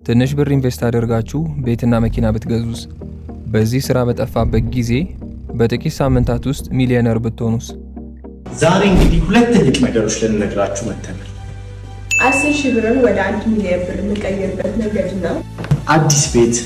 ትንሽ ብር invest አድርጋችሁ ቤትና መኪና ብትገዙስ? በዚህ ስራ በጠፋበት ጊዜ በጥቂት ሳምንታት ውስጥ ሚሊዮነር ብትሆኑስ? ዛሬ እንግዲህ ሁለት ትልቅ ነገሮች ልንነግራችሁ መጥተናል። 10,000 ብርን ወደ 1 ሚሊዮን ብር የምንቀይርበት መንገድ ነው። አዲስ ቤት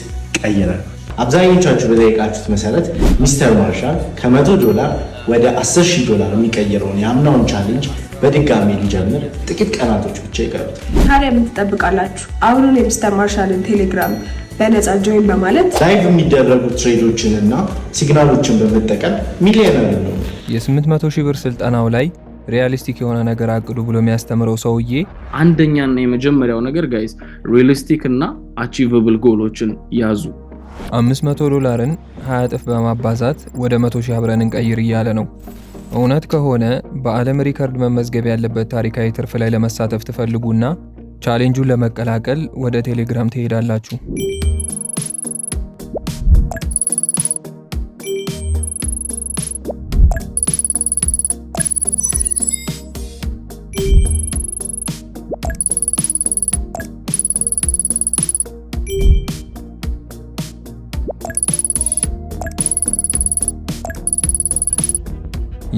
ቀይረናል። አብዛኞቻችሁ በጠየቃችሁት መሰረት ሚስተር ማርሻል ከ100 ዶላር ወደ 10,000 ዶላር የሚቀይረውን የአምናውን challenge በድጋሚ ሊጀምር ጥቂት ቀናቶች ብቻ ይቀሩታል። ታዲያ ምን ትጠብቃላችሁ? አሁኑን የሚስተር ማርሻልን ቴሌግራም በነፃ join በማለት live የሚደረጉ trade ኦችን እና signal ኦችን በመጠቀም ሚሊዮነር ነው። የ800 ሺህ ብር ስልጠናው ላይ realistic የሆነ ነገር አቅዱ ብሎ የሚያስተምረው ሰውዬ አንደኛና የመጀመሪያው ነገር guys፣ realistic እና achievable goal ኦችን ያዙ። 500 ዶላርን 20 እጥፍ በማባዛት ወደ 100 ሺህ አብረን እንቀይር እያለ ነው። እውነት ከሆነ በዓለም ሪከርድ መመዝገብ ያለበት ታሪካዊ ትርፍ ላይ ለመሳተፍ ትፈልጉና challenge ኡን ለመቀላቀል ወደ ቴሌግራም ትሄዳላችሁ።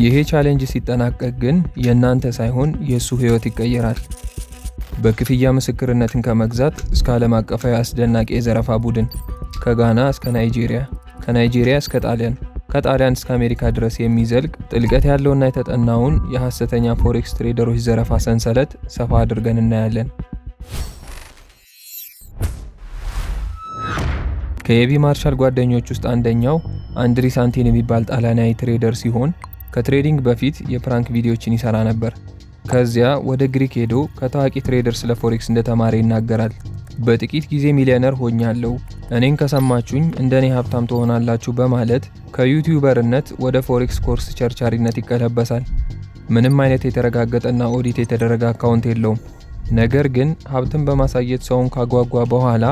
ይሄ challenge ሲጠናቀቅ ግን የእናንተ ሳይሆን የእሱ ህይወት ይቀየራል። በክፍያ ምስክርነትን ከመግዛት እስከ ዓለም አቀፋዊ አስደናቂ የዘረፋ ቡድን፣ ከጋና እስከ ናይጄሪያ፣ ከናይጄሪያ እስከ ጣሊያን፣ ከጣሊያን እስከ አሜሪካ ድረስ የሚዘልቅ ጥልቀት ያለውና የተጠናውን የሐሰተኛ forex trader ኦች ዘረፋ ሰንሰለት ሰፋ አድርገን እናያለን። ከኤቢ ማርሻል ጓደኞች ውስጥ አንደኛው አንድሪ ሳንቲን የሚባል ጣሊያናዊ trader ሲሆን ከ trading በፊት የ prank ቪዲዮዎችን ይሰራ ነበር። ከዚያ ወደ ግሪክ ሄዶ ከታዋቂ trader ስለ forex እንደተማረ ይናገራል። በጥቂት ጊዜ ሚሊዮነር ሆኛለሁ፣ እኔን ከሰማችሁኝ እንደኔ ሀብታም ትሆናላችሁ በማለት ከ YouTuber ነት ወደ forex course ቸርቻሪነት ይቀለበሳል። ምንም አይነት የተረጋገጠና ኦዲት የተደረገ account የለውም። ነገር ግን ሀብትን በማሳየት ሰውን ካጓጓ በኋላ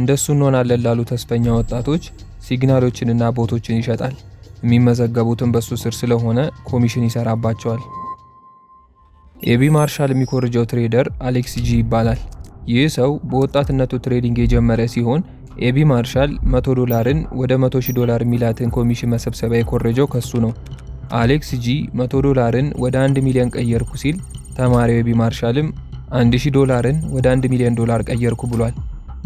እንደሱ እንሆናለን ላሉ ተስፈኛ ወጣቶች signal ኦችንና bot ኦችን ይሸጣል። የሚመዘገቡትን በሱ ስር ስለሆነ ኮሚሽን ይሰራባቸዋል። ኤቢ ማርሻል የሚኮርጀው trader አሌክስ ጂ ይባላል። ይህ ሰው በወጣትነቱ trading የጀመረ ሲሆን ኤቢ ማርሻል 100 ዶላርን ወደ 100 ሺህ ዶላር የሚላትን ኮሚሽን መሰብሰቢያ የኮረጀው ከሱ ነው። አሌክስ ጂ 100 ዶላርን ወደ 1 ሚሊዮን ቀየርኩ ሲል ተማሪው ኤቢ ማርሻልም 1000 ዶላርን ወደ 1 ሚሊዮን ዶላር ቀየርኩ ብሏል።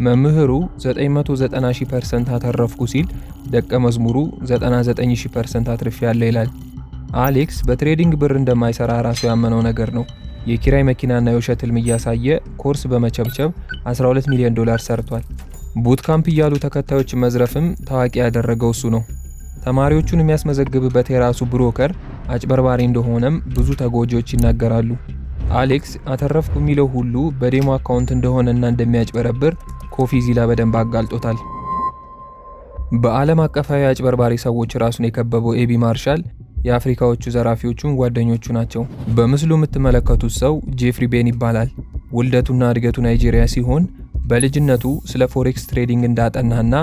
መምህሩ 990,000% አተረፍኩ ሲል ደቀ መዝሙሩ 99,000% አትርፌያለሁ ይላል። አሌክስ በ trading ብር እንደማይሰራ ራሱ ያመነው ነገር ነው። የኪራይ መኪናና የውሸት ህልም እያሳየ ኮርስ በመቸብቸብ 12 ሚሊዮን ዶላር ሰርቷል። Bootcamp እያሉ ተከታዮች መዝረፍም ታዋቂ ያደረገው እሱ ነው። ተማሪዎቹን የሚያስመዘግብበት የራሱ broker አጭበርባሪ እንደሆነም ብዙ ተጎጂዎች ይናገራሉ። አሌክስ አተረፍኩ የሚለው ሁሉ በ demo account እንደሆነና እንደሚያጭበረብር ኮፊዚላ በደንብ አጋልጦታል። በዓለም አቀፋዊ አጭበርባሪ ሰዎች ራሱን የከበበው ኤቢ ማርሻል የአፍሪካዎቹ ዘራፊዎቹም ጓደኞቹ ናቸው። በምስሉ የምትመለከቱት ሰው ጄፍሪ ቤን ይባላል። ውልደቱና እድገቱ ናይጄሪያ ሲሆን በልጅነቱ ስለ forex trading እንዳጠናና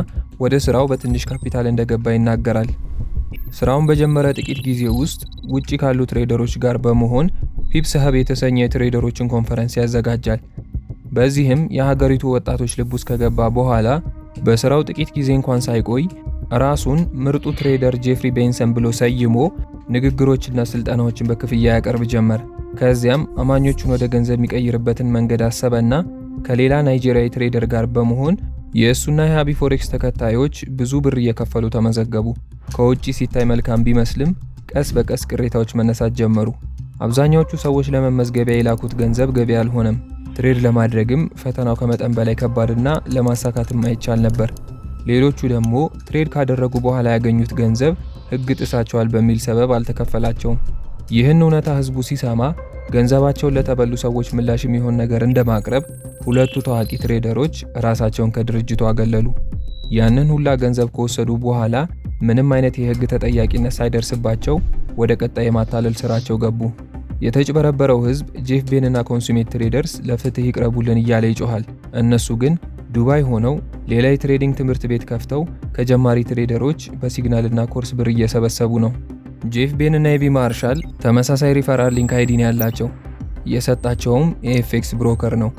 ወደ ስራው በትንሽ ካፒታል እንደገባ ይናገራል። ስራውን በጀመረ ጥቂት ጊዜ ውስጥ ውጪ ካሉ trader ኦች ጋር በመሆን Pips Hub የተሰኘ የ trader ኦችን ኮንፈረንስ ያዘጋጃል። በዚህም የሀገሪቱ ወጣቶች ልብ ውስጥ ከገባ በኋላ በስራው ጥቂት ጊዜ እንኳን ሳይቆይ ራሱን ምርጡ trader ጄፍሪ ቤንሰን ብሎ ሰይሞ ንግግሮችና ስልጠናዎችን በክፍያ ያቀርብ ጀመር። ከዚያም አማኞቹን ወደ ገንዘብ የሚቀይርበትን መንገድ አሰበና ከሌላ ናይጄሪያዊ trader ጋር በመሆን የእሱና የሀቢ ፎሬክስ ተከታዮች ብዙ ብር እየከፈሉ ተመዘገቡ። ከውጪ ሲታይ መልካም ቢመስልም ቀስ በቀስ ቅሬታዎች መነሳት ጀመሩ። አብዛኛዎቹ ሰዎች ለመመዝገቢያ የላኩት ገንዘብ ገቢ አልሆነም። Trade ለማድረግም ፈተናው ከመጠን በላይ ከባድና ለማሳካትም አይቻል ነበር። ሌሎቹ ደግሞ trade ካደረጉ በኋላ ያገኙት ገንዘብ ሕግ ጥሳቸዋል በሚል ሰበብ አልተከፈላቸውም። ይህን እውነታ ህዝቡ ሲሰማ ገንዘባቸውን ለተበሉ ሰዎች ምላሽ የሚሆን ነገር እንደማቅረብ ሁለቱ ታዋቂ trader ኦች ራሳቸውን ከድርጅቱ አገለሉ። ያንን ሁላ ገንዘብ ከወሰዱ በኋላ ምንም አይነት የህግ ተጠያቂነት ሳይደርስባቸው ወደ ቀጣይ የማታለል ስራቸው ገቡ። የተጭበረበረው ህዝብ ጄፍ ቤን እና Consummate Traders ለፍትህ ይቅረቡልን እያለ ይጮሃል። እነሱ ግን ዱባይ ሆነው ሌላ የ trading ትምህርት ቤት ከፍተው ከጀማሪ trader ኦች በ signal ና ኮርስ ብር እየሰበሰቡ ነው። ጄፍ ቤን እና ኤቢ ማርሻል ተመሳሳይ referral link ID ን ያላቸው፣ የሰጣቸውም የ FX broker ነው።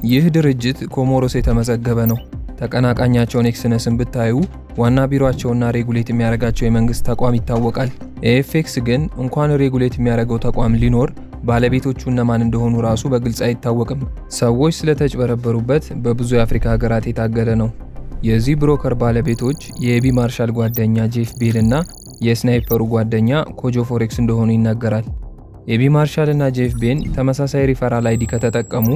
ይህ ድርጅት ኮሞሮስ የተመዘገበ ነው። ተቀናቃኛቸውን Exness ን ብታዩ ዋና ቢሮአቸውና regulate የሚያደርጋቸው የመንግስት ተቋም ይታወቃል። AFX ግን እንኳን regulate የሚያደርገው ተቋም ሊኖር ባለቤቶቹ እነማን እንደሆኑ ራሱ በግልጽ አይታወቅም። ሰዎች ስለተጭበረበሩበት በብዙ የአፍሪካ ሀገራት የታገደ ነው። የዚህ broker ባለቤቶች የኤቢ ማርሻል ጓደኛ ጄፍ ቤል እና የ sniper ኡ ጓደኛ ኮጆ ፎሬክስ እንደሆኑ ይናገራል። ኤቢ ማርሻል እና ጄፍ ቤን ተመሳሳይ referral ID ከተጠቀሙ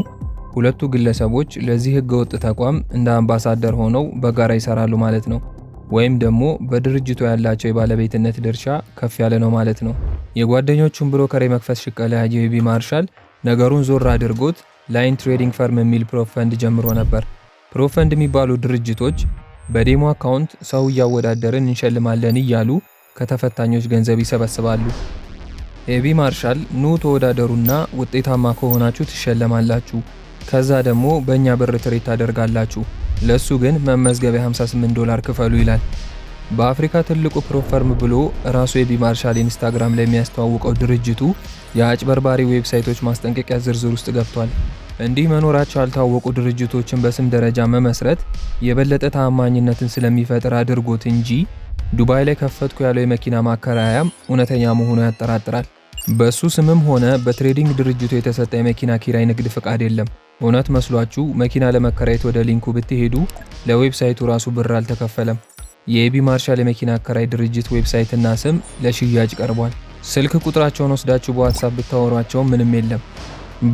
ሁለቱ ግለሰቦች ለዚህ ህገወጥ ተቋም እንደ አምባሳደር ሆነው በጋራ ይሰራሉ ማለት ነው። ወይም ደግሞ በድርጅቱ ያላቸው የባለቤትነት ድርሻ ከፍ ያለ ነው ማለት ነው። የጓደኞቹን broker የመክፈት ሽቀላ ያየው ኤቢ ማርሻል ነገሩን ዞር አድርጎት Lion Trading Firm የሚል prop fund ጀምሮ ነበር። Prop fund የሚባሉ ድርጅቶች በ demo account ሰው እያወዳደርን እንሸልማለን እያሉ ከተፈታኞች ገንዘብ ይሰበስባሉ። ኤቢ ማርሻል ኑ ተወዳደሩና ውጤታማ ከሆናችሁ ትሸለማላችሁ፣ ከዛ ደግሞ በእኛ ብር trade ታደርጋላችሁ፣ ለሱ ግን መመዝገቢያ $58 ክፈሉ ይላል። በአፍሪካ ትልቁ prop firm ብሎ ራሱ ኤቢ ማርሻል ኢንስታግራም ላይ የሚያስተዋውቀው ድርጅቱ የአጭበርባሪ website ኦች ማስጠንቀቂያ ዝርዝር ውስጥ ገብቷል። እንዲህ መኖራቸው ያልታወቁ ድርጅቶችን በስም ደረጃ መመስረት የበለጠ ታማኝነትን ስለሚፈጥር አድርጎት እንጂ ዱባይ ላይ ከፈትኩ ያለው የመኪና ማከራያም እውነተኛ መሆኑ ያጠራጥራል። በሱ ስምም ሆነ በ trading ድርጅቱ የተሰጠ የመኪና ኪራይ ንግድ ፍቃድ የለም። እውነት መስሏችሁ መኪና ለመከራየት ወደ link ኡ ብትሄዱ ለ website ኡ ራሱ ብር አልተከፈለም። የኤቢ ማርሻል የመኪና አከራይ ድርጅት website ና ስም ለሽያጭ ቀርቧል። ስልክ ቁጥራቸውን ወስዳችሁ በዋትሳፕ ብታወሯቸው ምንም የለም።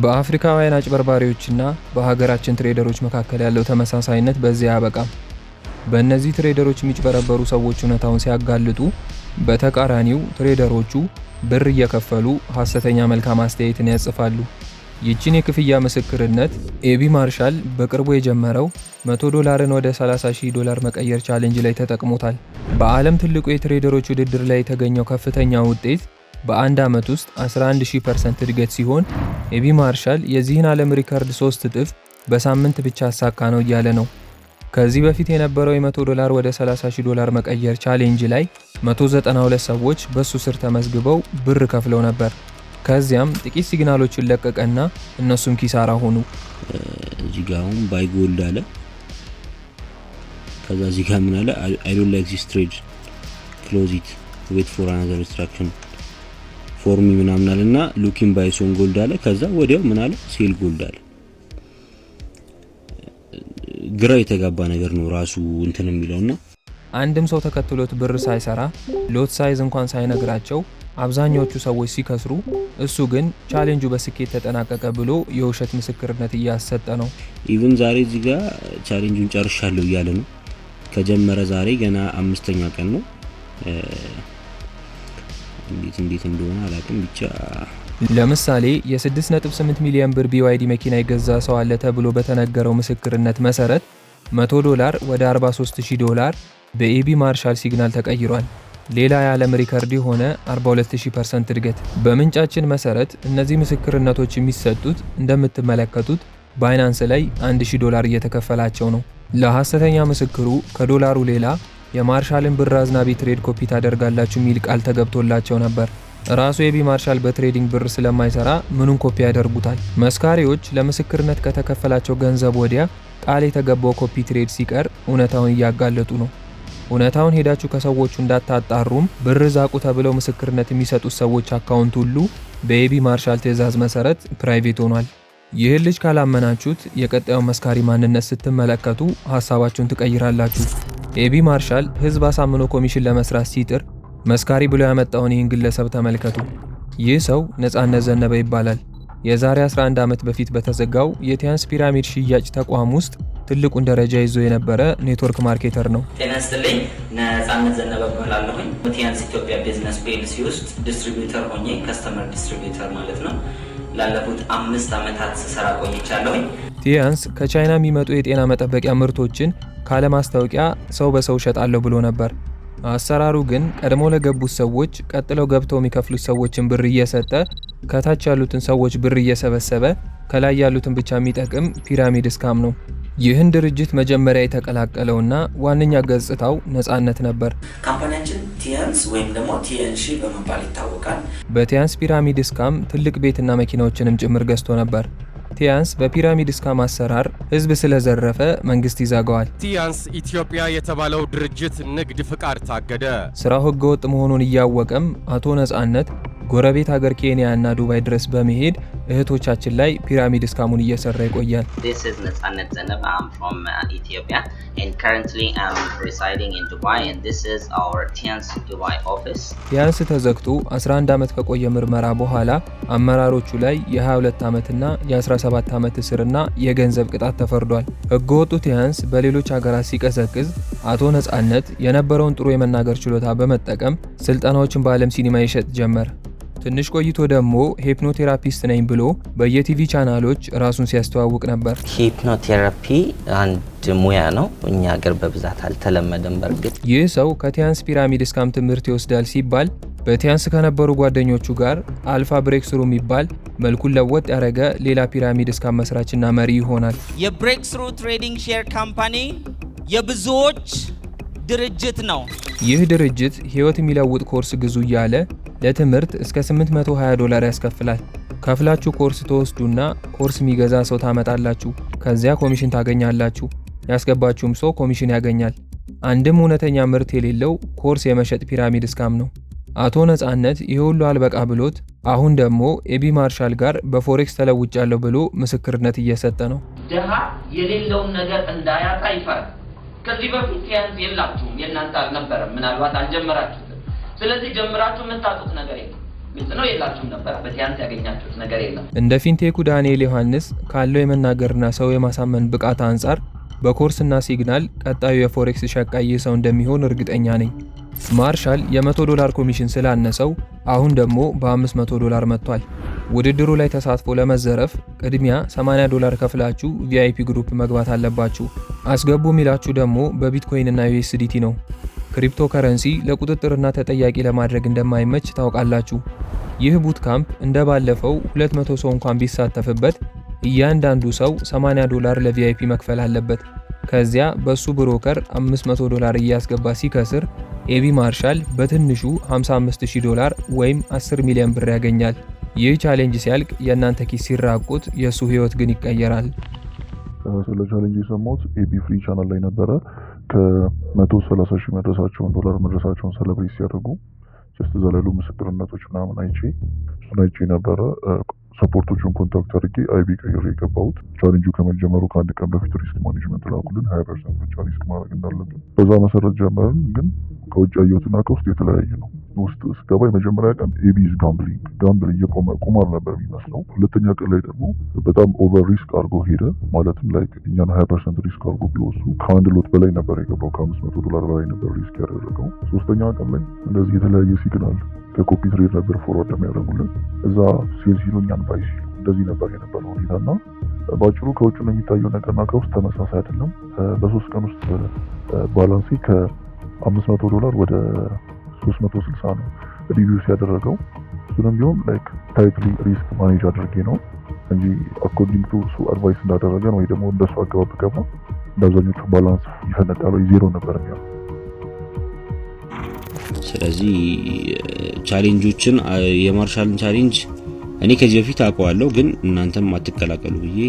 በአፍሪካውያን አጭበርባሪዎችና በሀገራችን trader ኦች መካከል ያለው ተመሳሳይነት በዚያ አያበቃም። በእነዚህ trader ኦች የሚጭበረበሩ ሰዎች እውነታውን ሲያጋልጡ፣ በተቃራኒው trader ኦቹ ብር እየከፈሉ ሐሰተኛ መልካም አስተያየትን ያጽፋሉ። ይህችን የክፍያ ምስክርነት ኤቢ ማርሻል በቅርቡ የጀመረው 100 ዶላርን ወደ 30 ሺህ ዶላር መቀየር challenge ላይ ተጠቅሞታል። በዓለም ትልቁ የ trader ኦች ውድድር ላይ የተገኘው ከፍተኛ ውጤት በአንድ ዓመት ውስጥ 11,000% እድገት ሲሆን ኤቢ ማርሻል የዚህን ዓለም record 3 እጥፍ በሳምንት ብቻ አሳካ ነው እያለ ነው። ከዚህ በፊት የነበረው የ100 ዶላር ወደ 30 ሺህ ዶላር መቀየር challenge ላይ 192 ሰዎች በሱ ስር ተመዝግበው ብር ከፍለው ነበር። ከዚያም ጥቂት signal ኦችን ለቀቀና እነሱም ኪሳራ ሆኑ። እዚህ ጋር አሁን buy gold አለ። ከዛ እዚህ ጋር ምን አለ? "I don't like this trade, close it, wait for another instruction for me" ምናምን አለ እና looking buy on gold አለ። ከዛ ወዲያው ምን አለ? Sell gold አለ። ግራ የተጋባ ነገር ነው ራሱ እንትን የሚለውና አንድም ሰው ተከትሎት ብር ሳይሰራ፣ lot size እንኳን ሳይነግራቸው አብዛኛዎቹ ሰዎች ሲከስሩ፣ እሱ ግን ቻሌንጁ በስኬት ተጠናቀቀ ብሎ የውሸት ምስክርነት እያሰጠ ነው። Even ዛሬ እዚህ ጋር challenge ኡን ጨርሻለሁ እያለ ነው። ከጀመረ ዛሬ ገና አምስተኛ ቀን ነው። እንዴት እንዴት እንደሆነ አላውቅም ብቻ። ለምሳሌ የ6.8 ሚሊዮን ብር BYD መኪና የገዛ ሰው አለ ተብሎ በተነገረው ምስክርነት መሰረት 100 ዶላር ወደ 43,000 ዶላር በኤቢ ማርሻል signal ተቀይሯል። ሌላ የዓለም record የሆነ 42,000% እድገት። በምንጫችን መሰረት እነዚህ ምስክርነቶች የሚሰጡት እንደምትመለከቱት ባይናንስ ላይ 1000 ዶላር እየተከፈላቸው ነው። ለሐሰተኛ ምስክሩ ከዶላሩ ሌላ የማርሻልን ብር አዝናቢ trade copy ታደርጋላችሁ የሚል ቃል ተገብቶላቸው ነበር። ራሱ ኤቢ ማርሻል በ trading ብር ስለማይሰራ ምኑን ኮፒ ያደርጉታል? መስካሪዎች ለምስክርነት ከተከፈላቸው ገንዘብ ወዲያ ቃል የተገባው copy trade ሲቀር እውነታውን እያጋለጡ ነው። እውነታውን ሄዳችሁ ከሰዎቹ እንዳታጣሩም ብር ዛቁ ተብለው ምስክርነት የሚሰጡት ሰዎች account ሁሉ በኤቢ ማርሻል ትዕዛዝ መሰረት private ሆኗል። ይህን ልጅ ካላመናችሁት የቀጣዩን መስካሪ ማንነት ስትመለከቱ ሀሳባችሁን ትቀይራላችሁ። ኤቢ ማርሻል ህዝብ አሳምኖ ኮሚሽን ለመስራት ሲጥር መስካሪ ብሎ ያመጣውን ይህን ግለሰብ ተመልከቱ። ይህ ሰው ነጻነት ዘነበ ይባላል። የዛሬ 11 ዓመት በፊት በተዘጋው የቲያንስ ፒራሚድ ሽያጭ ተቋም ውስጥ ትልቁን ደረጃ ይዞ የነበረ network marketer ነው። ጤና ይስጥልኝ። ነጻነት ዘነበ እባላለሁኝ። ቲያንስ ኢትዮጵያ ቢዝነስ PLC ውስጥ distributor ሆኜ፣ customer distributor ማለት ነው፣ ላለፉት 5 ዓመታት ስሰራ ቆይቻለሁኝ። ቲያንስ ከቻይና የሚመጡ የጤና መጠበቂያ ምርቶችን ካለማስታወቂያ ሰው በሰው እሸጣለሁ ብሎ ነበር። አሰራሩ ግን ቀድሞ ለገቡት ሰዎች ቀጥለው ገብተው የሚከፍሉት ሰዎችን ብር እየሰጠ፣ ከታች ያሉትን ሰዎች ብር እየሰበሰበ ከላይ ያሉትን ብቻ የሚጠቅም pyramid scam ነው። ይህን ድርጅት መጀመሪያ የተቀላቀለውና ዋነኛ ገጽታው ነጻነት ነበር። Company ያችን ቲያንስ ወይም ደግሞ ቲኤንሺ በመባል ይታወቃል። በቲያንስ pyramid scam ትልቅ ቤትና መኪናዎችንም ጭምር ገዝቶ ነበር። ቲያንስ በ pyramid scam አሰራር ህዝብ ስለዘረፈ መንግስት ይዘጋዋል። ቲያንስ ኢትዮጵያ የተባለው ድርጅት ንግድ ፍቃድ ታገደ። ስራው ህገወጥ መሆኑን እያወቀም አቶ ነጻነት ጎረቤት ሀገር ኬንያ እና ዱባይ ድረስ በመሄድ እህቶቻችን ላይ pyramid scam ኡን እየሰራ ይቆያል። This is Netsanet Zenebe. I'm from Ethiopia and currently I'm residing in Dubai, and this is our Tiens Dubai office. ቲያንስ ተዘግቶ 11 ዓመት ከቆየ ምርመራ በኋላ አመራሮቹ ላይ የ22 ዓመትና የ17 ዓመት እስርና የገንዘብ ቅጣት ተፈርዷል። ህገወጡ ቲያንስ በሌሎች ሀገራት ሲቀዘቅዝ አቶ ነጻነት የነበረውን ጥሩ የመናገር ችሎታ በመጠቀም ስልጠናዎችን በዓለም ሲኒማ ይሸጥ ጀመር። ትንሽ ቆይቶ ደግሞ hypnotherapist ነኝ ብሎ በየ TV ቻናሎች ራሱን ሲያስተዋውቅ ነበር። Hypnotherapy አንድ ሙያ ነው። እኛ ሀገር በብዛት አልተለመደም። በእርግጥ። ይህ ሰው ከቲያንስ pyramid scam ትምህርት ይወስዳል ሲባል በቲያንስ ከነበሩ ጓደኞቹ ጋር Alpha Breakthrough የሚባል መልኩን ለወጥ ያደረገ ሌላ pyramid scam መስራችና መሪ ይሆናል። የ Breakthrough Trading Share Company የብዙዎች ድርጅት ነው። ይህ ድርጅት ህይወት የሚለውጥ ኮርስ ግዙ እያለ ለትምህርት እስከ 820 ዶላር ያስከፍላል። ከፍላችሁ ኮርስ ትወስዱና ኮርስ የሚገዛ ሰው ታመጣላችሁ። ከዚያ ኮሚሽን ታገኛላችሁ። ያስገባችሁም ሰው ኮሚሽን ያገኛል። አንድም እውነተኛ ምርት የሌለው ኮርስ የመሸጥ pyramid scam ነው። አቶ ነጻነት ይህ ሁሉ አልበቃ ብሎት አሁን ደግሞ ኤቢ ማርሻል ጋር በ forex ተለውጫለሁ ብሎ ምስክርነት እየሰጠ ነው። ድሃ የሌለውን ነገር እንዳያጣ ይፈራል። ከዚህ በፊት ቲያንስ የላችሁም፣ የእናንተ አልነበረም፣ ምናልባት አልጀመራችሁትም። ስለዚህ ጀምራችሁ የምታጡት ነገር የለም። ግልጽ ነው። የላችሁም ነበር፣ በቲያንስ ያገኛችሁት ነገር የለም። እንደ fintech ኡ ዳንኤል ዮሐንስ ካለው የመናገርና ሰው የማሳመን ብቃት አንጻር በኮርስና signal ቀጣዩ የ forex ሸቃይ ይህ ሰው እንደሚሆን እርግጠኛ ነኝ። ማርሻል የ100 ዶላር ኮሚሽን ስላነሰው አሁን ደግሞ በ500 ዶላር መጥቷል። ውድድሩ ላይ ተሳትፎ ለመዘረፍ ቅድሚያ 80 ዶላር ከፍላችሁ VIP group መግባት አለባችሁ። አስገቡ የሚላችሁ ደግሞ በቢትኮይን እና USDT ነው። ክሪፕቶ ከረንሲ ለቁጥጥርና ተጠያቂ ለማድረግ እንደማይመች ታውቃላችሁ። ይህ bootcamp እንደ ባለፈው 200 ሰው እንኳን ቢሳተፍበት እያንዳንዱ ሰው 80 ዶላር ለ VIP መክፈል አለበት። ከዚያ በሱ broker 500 ዶላር እያስገባ ሲከስር ኤቢ ማርሻል በትንሹ 55000 ዶላር ወይም 10 ሚሊዮን ብር ያገኛል። ይህ challenge ሲያልቅ የእናንተ ኪስ ሲራቁት የእሱ ህይወት ግን ይቀየራል። ስለ challenge የሰማሁት ኤቢ ፍሪ ቻናል ላይ ነበረ። ከ130 ሺህ መድረሳቸውን ዶላር መድረሳቸውን celebrate ሲያደርጉ just እዛ ላይ ያሉ ምስክርነቶች ምናምን አይቼ፣ እሱን አይቼ ነበረ support ኦቹን contact አድርጌ IB ቀይሬ የገባሁት። ቻሌንጁ ከመጀመሩ ከአንድ ቀን በፊት risk management ላኩልን፣ 20% ብቻ risk ማድረግ እንዳለብን። በዛ መሰረት ጀመርን። ግን ከውጭ ያየሁትና ከውስጥ የተለያየ ነው። ውስጥ ስገባ የመጀመሪያ ቀን ኤቢ is gambling፣ gamble እየቆመ ቁማር ነበር የሚመስለው። ሁለተኛ ቀን ላይ ደግሞ በጣም over risk አድርጎ ሄደ። ማለትም like እኛን 20% risk አድርጎ ብሎ እሱ ከአንድ lot በላይ ነበር የገባው። ከ500 ዶላር በላይ ነበር risk ያደረገው። ሶስተኛ ቀን ላይ እንደዚህ የተለያየ signal ከ copy trade ነበር forward የሚያደርጉልን። እዛ sell ሲሉ እኛን buy ሲሉ እንደዚህ ነበር የነበረው ሁኔታ። እና በአጭሩ ከውጭ ነው የሚታየው ነገርና ከውስጥ ተመሳሳይ አይደለም። በ3 ቀን ውስጥ balance ኤ ከ500 ዶላር ወደ 360 ነው reduce ያደረገው። እሱንም ቢሆን like tightly risk manage አድርጌ ነው እንጂ according to እሱ advice እንዳደረገን ወይ ደግሞ እንደሱ አገባብ ገባ እንደ አብዛኞቹ balance ይፈነዳል ወይ ዜሮ ነበር የሚሆነው። ስለዚህ challenge ኦችን፣ የማርሻልን challenge እኔ ከዚህ በፊት አውቀዋለሁ፣ ግን እናንተም አትቀላቀሉ ብዬ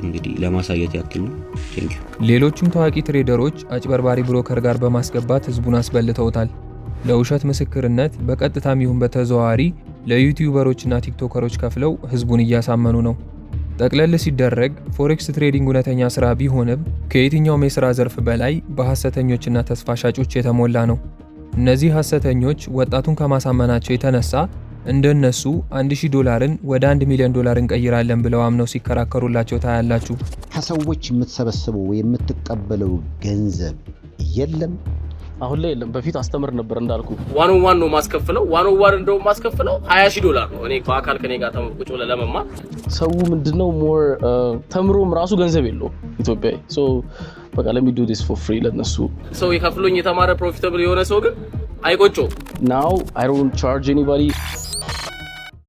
እንግዲህ ለማሳየት ያክል ነው። Thank you። ሌሎቹም ታዋቂ trader ኦች አጭበርባሪ broker ጋር በማስገባት ህዝቡን አስበልተውታል። ለውሸት ምስክርነት በቀጥታም ይሁን በተዘዋዋሪ ለ YouTuber ኦችና TikToker ኦች ከፍለው ህዝቡን እያሳመኑ ነው። ጠቅለል ሲደረግ forex trading እውነተኛ ስራ ቢሆንም ከየትኛውም የስራ ዘርፍ በላይ በሐሰተኞችና ተስፋ ሻጮች የተሞላ ነው። እነዚህ ሐሰተኞች ወጣቱን ከማሳመናቸው የተነሳ እንደነሱ 1000 ዶላርን ወደ 1 ሚሊዮን ዶላር እንቀይራለን ብለው አምነው ሲከራከሩላቸው ታያላችሁ። ከሰዎች የምትሰበስበው የምትቀበለው ገንዘብ የለም። አሁን ላይ የለም። በፊት አስተምር ነበር እንዳልኩ one on one ነው ማስከፍለው። One on one እንደውም ማስከፍለው 20 ሺህ ዶላር ነው። እኔ በአካል ከኔ ጋር ቁጭ ብለህ ለመማር። ሰው ምንድነው more ተምሮም ራሱ ገንዘብ የለውም ኢትዮጵያዊ። So በቃ let me do this for free ለነሱ። ሰው የከፍሎኝ የተማረ profitable የሆነ ሰው ግን አይቆጨውም። Now I don't charge anybody.